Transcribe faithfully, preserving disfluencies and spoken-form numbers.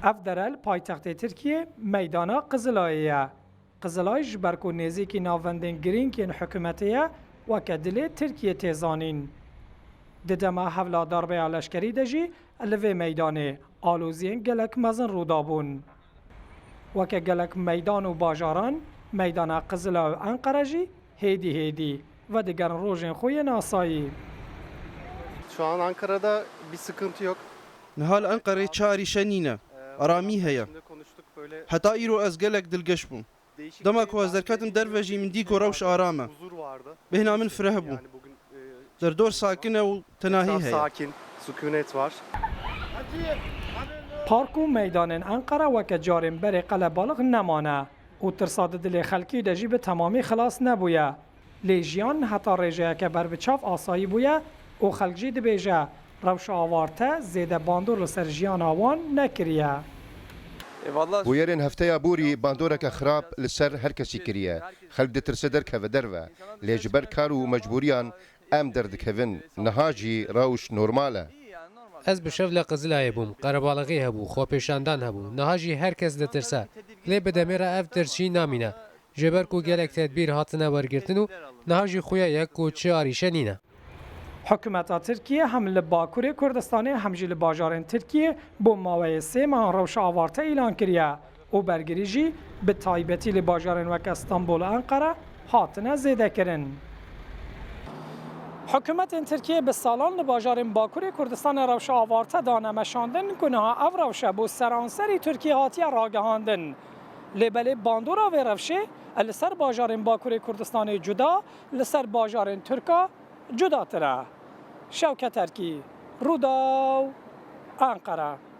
Ev dere li paytextê Tirkiyê meydana Qizilayê ye. Qizilay ji ber ku nêzîkî navendên girîng yên hikûmetê ye, weke dilê Tirkiyê tê zanîn. Di dema hewla darbeya leşkerî de jî li vê meydanê aloziyên gelek mezin rû dabûn. Weke gelek meydan û bajaran, meydana Qizila û Enqere jî hêdî hêdî vedigerin rojên xwe yên asayî. Şu an Ankara'da bir sıkıntı yok. Niha li Enqerê çi arîşe nîne. Aramî heye. Heta îro ez gelek dilgeş bûm. Dema ku ez derketim derve jî min dî ku rewş aram e. Bêhna min fireh bû. Derdor sakin e û tenahî heye. Sakin, sükunet var. Park û meydanên Enqere weke carên berê qelebalix nemane û tirsa di dilê xelkî de jî bi temamî xilas nebûye. Lê jiyan heta rêjeyeke berbiçav asayî bûye û xelk jî dibêje, rewşa avarte zêde bandor li ser jiyana wan nekiriye. Bûyerên hefteya borî bandoreke xirab li ser her kesî kiriye. Xelk ditirse derkeve derve. Lê ji ber kar û mecbûriyan em derdikevin. Niha jî rewş normal e. Ez bi şev li Qizilayê bûm, qerebalixî hebû, xwepêşandan hebû. Niha jî her kes ditirse. Lê bi demê re ev tirs jî namîne. Ji ber ku gelek tedbîr hatine wergirtin û niha jî xuya ye ku çi arîşe nîne. Hikûmeta Tirkiyê hem li Bakurê Kurdistanê hem jî li bajarên Tirkiyê bo maweyê sê mehan rewşa avarte îlan kiriye û bergirî jî bi taybetî li bajarên weke Stenbol û Enqere hatine zêdekirin. Hikûmetên Tirkiyê bi salan li bajarên Bakurê Kurdistanê rewşa avarte dane meşandin ku niha ev rewşe bo seranserî Tirkiyê hatiye ragihandin. Lê belê bandora vê rewşê li ser bajarên Bakurê Kurdistanê cuda, li ser bajarên Tirka cudatir e. Şewket Erkî, Rûdaw, Enqere.